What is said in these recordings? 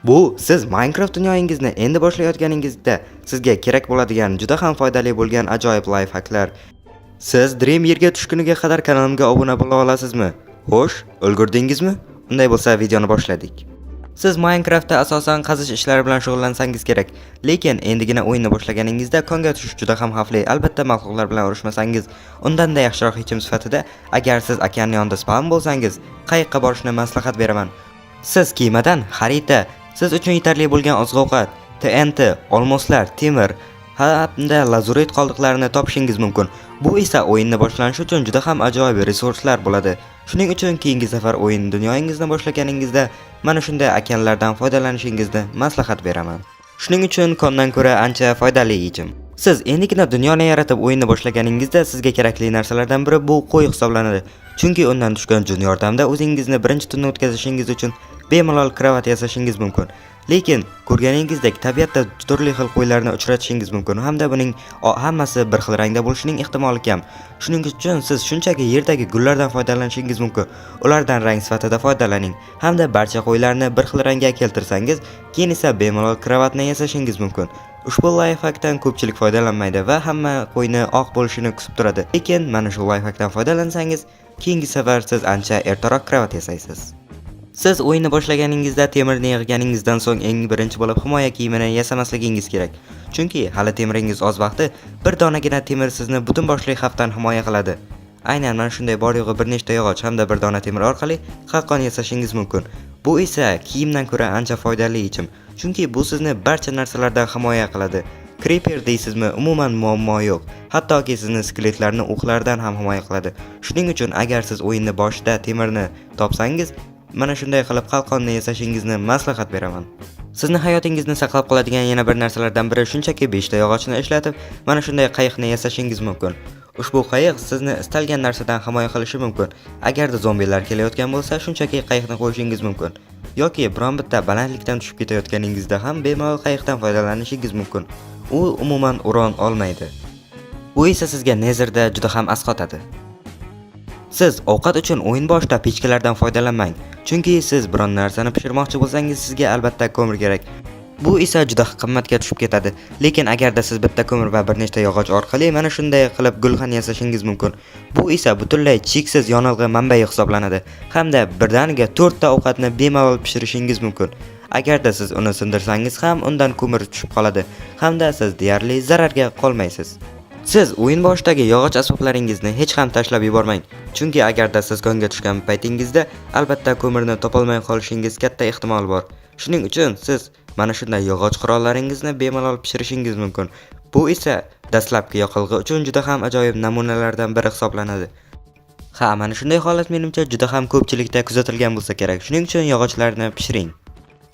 Bu siz Minecraft dunyoyingizni endi boshlayotganingizda sizga kerak bo'ladigan juda ham foydali bo'lgan ajoyib лайфхак lar. Siz Dream yerga tushguniga qadar kanalimga obuna bo'la olasizmi? Xo'sh, ulgurdingizmi? Unday bo'lsa, videoni boshladik. Siz Minecraftda asosan qazish ishlari bilan shug'ullansangiz kerak. Lekin endigina o'yinni boshlaganingizda konga tushish juda ham xavfli. Albatta, maxluqlar bilan urushmasangiz, undanda yaxshiroq yechim sifatida, agar siz okean yonida spawn bo'lsangiz, qayiqqa borishni maslahat beraman. Siz kemadan xarita, siz uchun yetarli bo'lgan oziq-ovqat, TNT, olmoslar, temir hamda lazurit qoldiqlarini topishingiz mumkin. Bu esa o'yinni boshlanishi uchun juda ham ajoyib resurslar bo'ladi. Shuning uchun keyingi safar o'yin dunyoyingizni boshlaganingizda mana shunday okeanlardan foydalanishingizni maslahat beraman. Shuning uchun kondan ko'ra ancha foydali yechim. Siz endigina dunyoni yaratib, o'yinni boshlaganingizda sizga kerakli narsalardan biri bu qo'y hisoblanadi. Chunki undan tushgan jun yordamida o'zingizni birinchi tunni o'tkazishingiz uchun bemalol krovat yasashingiz mumkin. Lekin ko'rganingizdek, tabiatda turli xil qo'ylarni uchratishingiz mumkin hamda buning hammasi bir xil rangda bo'lishining ehtimoli kam. Shuning uchun siz shunchaki yerdagi gullardan foydalanishingiz mumkin. Ulardan rang sifatida foydalaning hamda barcha qo'ylarni bir xil rangga keltirsangiz, keyin esa bemalol krovatni yasashingiz mumkin. Ushbu лайфхак dan ko'pchilik foydalanmaydi va hamma qo'yni oq bo'lishini kutib turadi. Lekin mana shu лайфхак dan foydalansangiz, keyingi safar siz ancha ertaroq krovat yasaysiz. Siz o'yinni boshlaganingizda temirni yig'ganingizdan so'ng eng birinchi bo'lib himoya kiyimini yasamasligingiz kerak. Chunki hali temiringiz oz vaqti bir donagina temir sizni butun boshli xavfdan himoya qiladi. Aynan mana shunday bor yo'g'i bir nechta yog'och hamda bir dona temir orqali qalqon yasashingiz mumkin. Bu esa kiyimdan ko'ra ancha foydali yechim. Chunki bu sizni barcha narsalardan himoya qiladi. Creeper deysizmi, umuman muammo yo'q. Hattoki sizni skeletlarni o'qlardan ham himoya qiladi. Shuning uchun agar siz o'yinni boshida temirni topsangiz, mana shunday qilib qalqonni yasashingizni maslahat beraman. Sizni hayotingizni saqlab qoladigan yana bir narsalardan biri shunchaki 5 ta yog'ochni ishlatib, mana shunday qayiqni yasashingiz mumkin. Ushbu qayiq sizni istalgan narsadan himoya qilishi mumkin. Agarda zombilar kelayotgan bo'lsa, shunchaki qayiqni qo'yishingiz mumkin. Yoki biron bitta balandlikdan tushib ketayotganingizda ham bemalol qayiqdan foydalanishingiz mumkin. U umuman урон olmaydi. Bu esa sizga Netherda juda ham asqotadi. Siz ovqat uchun o'yin boshida pechkalardan foydalanmang. Chunki siz biron narsani pishirmoqchi bo'lsangiz, sizga albatta ko'mir kerak. Bu esa juda qimmatga tushib ketadi. Lekin agarda siz bitta ko'mir va bir nechta yog'och orqali mana shunday qilib gulxan yasashingiz mumkin. Bu esa butunlay cheksiz yonilg'i manbai hisoblanadi hamda birdaniga 4 ta ovqatni bemalol pishirishingiz mumkin. Agarda siz uni sindirsangiz ham, undan ko'mir tushib qoladi hamda siz deyarli zararga qolmaysiz. Siz o'yin boshidagi yog'och asboblaringizni hech ham tashlab yubormang. Chunki agarda siz konga tushgan paytingizda albatta ko'mirni topolmay qolishingiz katta ehtimol bor. Shuning uchun siz mana shunday yog'och qurollaringizni bemalol pishirishingiz mumkin. Bu esa dastlabki yoqilg'i uchun juda ham ajoyib namunalardan biri hisoblanadi. Ha, mana shunday holat, menimcha, juda ham ko'pchilikda kuzatilgan bo'lsa kerak. Shuning uchun yog'ochlarni pishiring.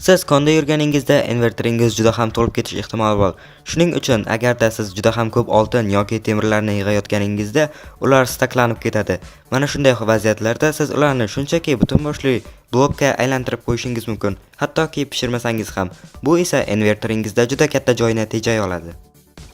Siz konda yurganingizda inventoringiz juda ham to'lib ketish ehtimoli bor. Shuning uchun agarda siz juda ham ko'p oltin yoki temirlarni yig'ayotganingizda, ular staklanib ketadi. Mana shunday vaziyatlarda siz ularni shunchaki butun boshli blokka aylantirib qo'yishingiz mumkin, hattoki pishirmasangiz ham. Bu esa inventoringizda juda katta joyni tejay oladi.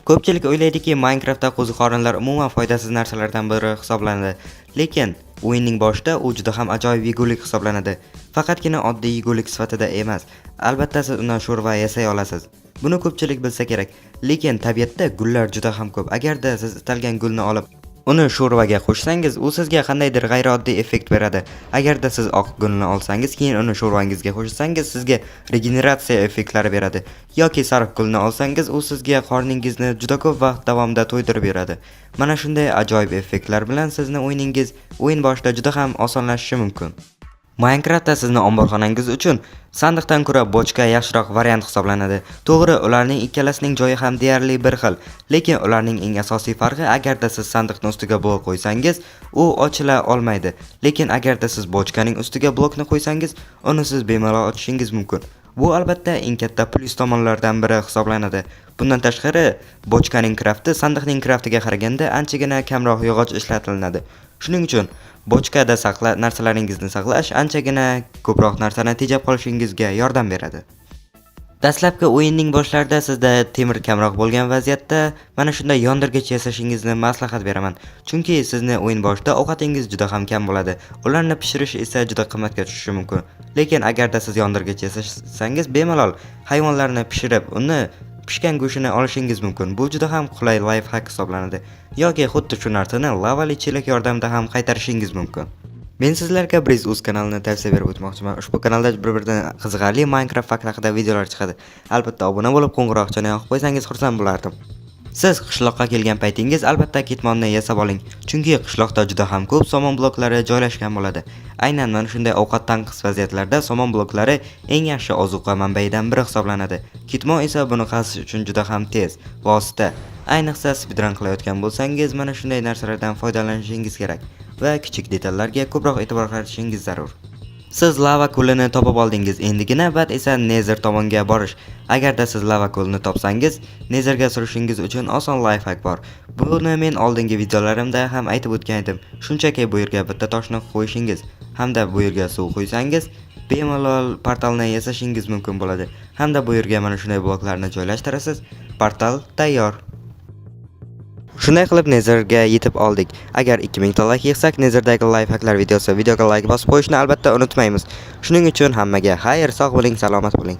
Ko'pchilik o'ylaydiki, Minecraftda qo'ziqorinlar umuman foydasiz narsalardan biri hisoblanadi. Lekin o'yinning boshida u juda ham ajoyib yegulik hisoblanadi. Faqatgina oddiy yegulik sifatida emas. Albatta, siz undan sho'rva yasay olasiz. Buni ko'pchilik bilsa kerak. Lekin tabiatda gullar juda ham ko'p. Agarda siz istalgan gulni olib, uni sho'rvaga qo'shsangiz, u sizga qandaydir g'ayrioddiy effekt beradi. Agarda siz oq gulni olsangiz, keyin uni sho'rvangizga qo'shsangiz, sizga regeneratsiya effektlari beradi. Yoki sariq gulni olsangiz, u sizga qorningizni juda ko'p vaqt davomida to'ydirib beradi. Mana shunday ajoyib effektlar bilan sizni o'yiningiz o'yin boshida juda ham osonlashishi mumkin. Minecraftda sizni omborxonangiz uchun sandiqdan ko'ra bochka yaxshiroq variant hisoblanadi. To'g'ri, ularning ikkalasining joyi ham deyarli bir xil, lekin ularning eng asosiy farqi, agarda siz sandiqni ustiga blok qo'ysangiz, u ochila olmaydi. Lekin agarda siz bochkaning ustiga blokni qo'ysangiz, uni siz bemalol ochishingiz mumkin. Bu, albatta, eng katta plyus tomonlardan biri hisoblanadi. Bundan tashqari, bochkaning crafti sandiqning craftiga qaraganda anchagina kamroq yog'och ishlatilinadi. Shuning uchun bochkada saqla narsalaringizni saqlash anchagina ko'proq narsani tejab qolishingizga yordam beradi. Dastlabki o'yinning boshlarida sizda temir kamroq bo'lgan vaziyatda mana shunday yondirgich yasashingizni maslahat beraman. Chunki sizni o'yin boshida ovqatingiz juda ham kam bo'ladi. Ularni pishirish esa juda qimmatga tushishi mumkin. Lekin agarda siz yondirgich yasasangiz, bemalol hayvonlarni pishirib, uni pishgan go'shtini olishingiz mumkin. Bu juda ham qulay лайфхак hisoblanadi. Yoki xuddi shu narsani lavali chelak yordamida ham qaytarishingiz mumkin. Men sizlarga Briz Uz kanalini tavsiya berib o'tmoqchiman. Ushbu kanalda bir-biridan qiziqarli Minecraft fakt haqida videolar chiqadi. Albatta obuna bo'lib, qo'ng'iroqchani yoqib qo'ysangiz, xursand bo'lardim. Siz qishloqqa kelgan paytingiz albatta ketmonni yasab oling. Chunki qishloqda juda ham ko'p somon bloklari joylashgan bo'ladi. Aynan mana shunday ovqat tanqis vaziyatlarda somon bloklari eng yaxshi ozuqa manbaidan biri hisoblanadi. Ketmon esa buni qazish uchun juda ham tez vosita. Ayniqsa speedrun qilayotgan bo'lsangiz, mana shunday narsalardan foydalanishingiz kerak va kichik detallarga ko'proq e'tibor qaratishingiz zarur. Siz lava ko'lini topib oldingiz. Endigi navbat esa Nether tomonga borish. Agarda siz lava ko'lini topsangiz, Netherga surishingiz uchun oson лайфхак bor. Buni men oldingi videolarimda ham aytib o'tgan edim. Shunchaki bu yerga bitta toshni qo'yishingiz hamda bu yerga suv quysangiz, bemalol portalni yasashingiz mumkin bo'ladi. Hamda bu yerga mana shunday bloklarni joylashtirasiz. Portal tayyor. Shunday qilib Netherga yetib oldik. Agar 2000 ta like yig'sak, Netherdagi лайфхак lar videosi, videoga like bosib qo'yishni albatta unutmaymiz. Shuning uchun hammaga xayr, sog' bo'ling, salomat bo'ling.